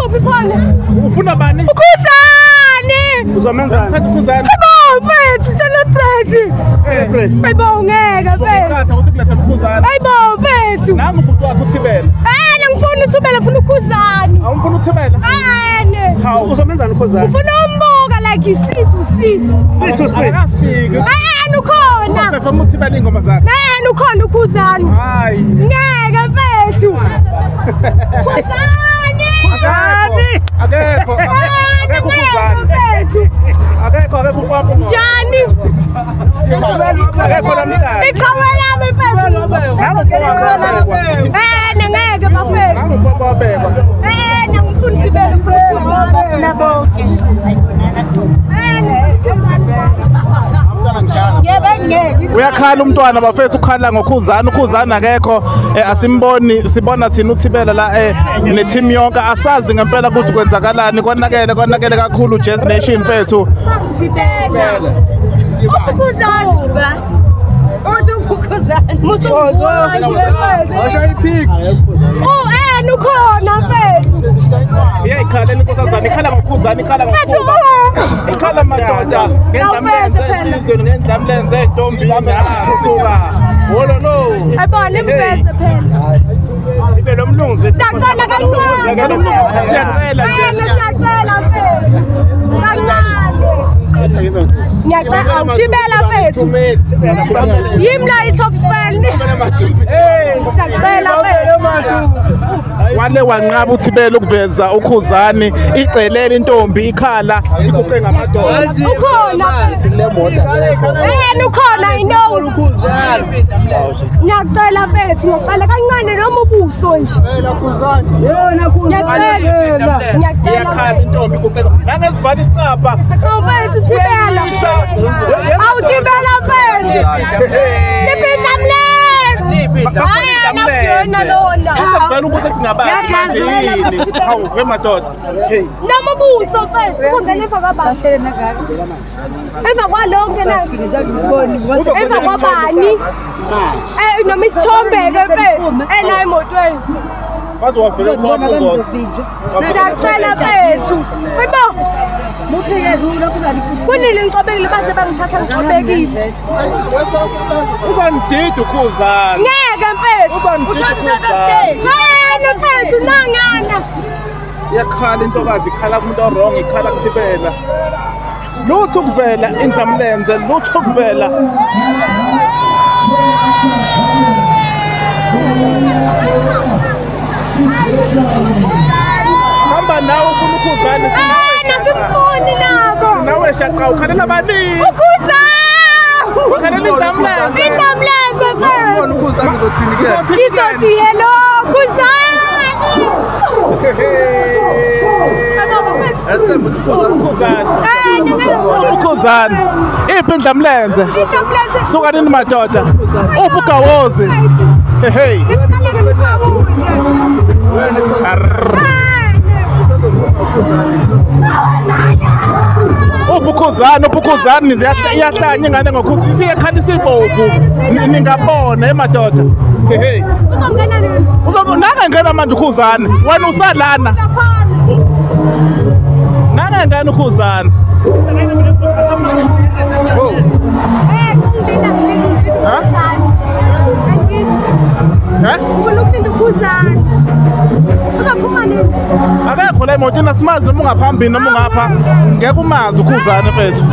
Uphi phone? Ufuna bani? Ukhuzani. Uzomenzani? Thatha ukhuzani. Hayibo mfethu, celebrate. Celebrate. Hayibo ngeke mfethu. Ukhatha ukuthi kuletha ukhuzani. Hayibo mfethu. Nami ubhuti wakho uThibela. Ngifuna uThibela, ngifuna ukhuzani. Awumfuna uThibela? Hawu. Uzomenzani ukhuzani? Ufuna umbuka like you see to see. See to see. Akafiki. Ukhona. Uperform uThibela ingoma zakhe. Ukhona ukhuzani. Hayi. Ngeke mfethu. Khuzani. Khuzani. Akekho. Akekho ukhuzani. Mfethu. Akekho akekho ufapho. Njani? Akekho namhlanje. Iqhawe lami mfethu. Ngeke bafethu. Ngikubabekwa. Ngifuna uThibela bafuna bonke. Ayibonana khona. Uyakhala umntwana bafethu, ukhala ngokhuzana, ukhuzana akekho, asimboni, sibona thina uThibela la ne team yonke, asazi ngempela ukuthi kwenzakalani, konakele konakele kakhulu Jazz Nation mfethu. Thibela. Ukhuzana. Uthi ukhuzana. Musu. Oh, ukhona mfethu. Iyayikhala inkosazana, ikhala ngokhuzana, ikhala ngokhuzana. Ikhala madoda ngendlamlenze insizweni, ngendlamlenze entombi yasuka. Wololo. Ayibona imveze phela. Sibe lo mlungu. Siyacela kancane. Siyacela nje. Siyacela mfethu. Kancane. Ngiyacela uThibela mfethu. Yimi la i-top fan. Siyacela mfethu. Wale wanqaba uThibela ukuveza ukhuzani, icelela intombi ikhala iguqe ngamadoda. Ukhona. Ukhona I know. Ngiyacela mfethu, ngiyacela kancane noma ubuso nje. Ngiyacela. Ngiyacela. Iyakhala intombi iguqe. Nangesivala isicabha. Mfethu Thibela. Awuthibela mfethu. Liphi lona. Usavela ukuthi singabazi. Hawu wemadoda. Hey. Noma ubuso mfethu, uzongena emva kwabani? Emva kwalonke na. Emva kwabani? Noma isithombe ke mfethu, ela emotweni. Waze wavela ubungozi. Siyacela mfethu. Hayibo. Kunini ngicobekile baze bangithatha ngicobekile. Uzandida ukhuzana. Ngeke mfethu. Uzandida ukhuzana. Mfethu nangana. Iyakhala intokazi, ikhala kumuntu o-wrong, ikhala kuThibela. Lutho ukuvela indlamlenze, lutho ukuvela. Samba nawe ufuna ukhuzana Simfuni nabo. Nawe shaqa ukhalela bani? Ukhuzana. Ukhalela indlamlenze. Indlamlenze mfethu. Ukhuzana uzothini ke? Ngizothi hello Khuzani. Ukhuzana. Ukhuzana. Iphi indlamlenze? Suka nini madoda? Uphi ugawozi? Hey hey. Ubukhuzana, ubukhuzana iyahlanya ingane ngokhuzana, isiyakhala isibomvu, ningabona emadoda. Hey hey. Uzongena nini? Uzongena manje ukhuzana. Wena usalana. Nana ngani ukhuzana? Oh. Ngilinda ukhuzana. Ngifuna ukulinda ukhuzana. Uzophuma nini? Akekho la emotweni, asimazi noma ungaphambili noma ungapha, ngeke umazi ukhuzana mfethu.